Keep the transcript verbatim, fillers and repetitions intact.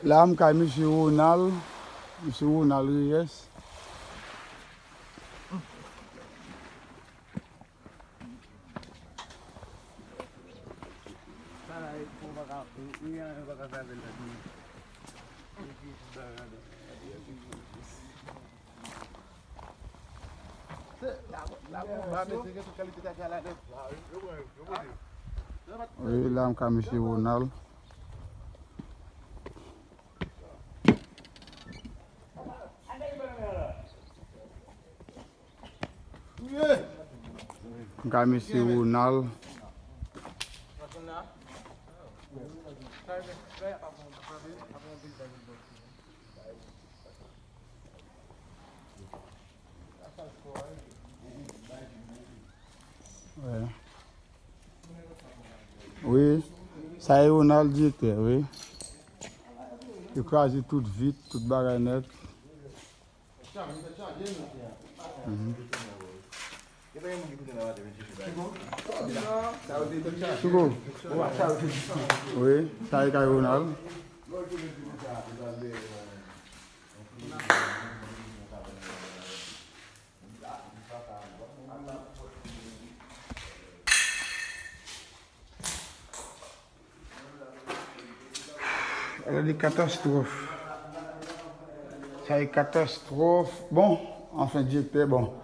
La, m kay mesye Ronald, mesye Ronald Reyes. Wi, la m ka mesye Ronald. M ka mesye Ronald. Wi. Wi. Sa e Ronald direktè, wi. Yo kraze tout vit, tout bagay nèt. Mhm. Chouko. Wi, sa e kay Ronald. Sa vle di katastwòf. Sa e katastwòf. Bon, anfen, direktè, bon.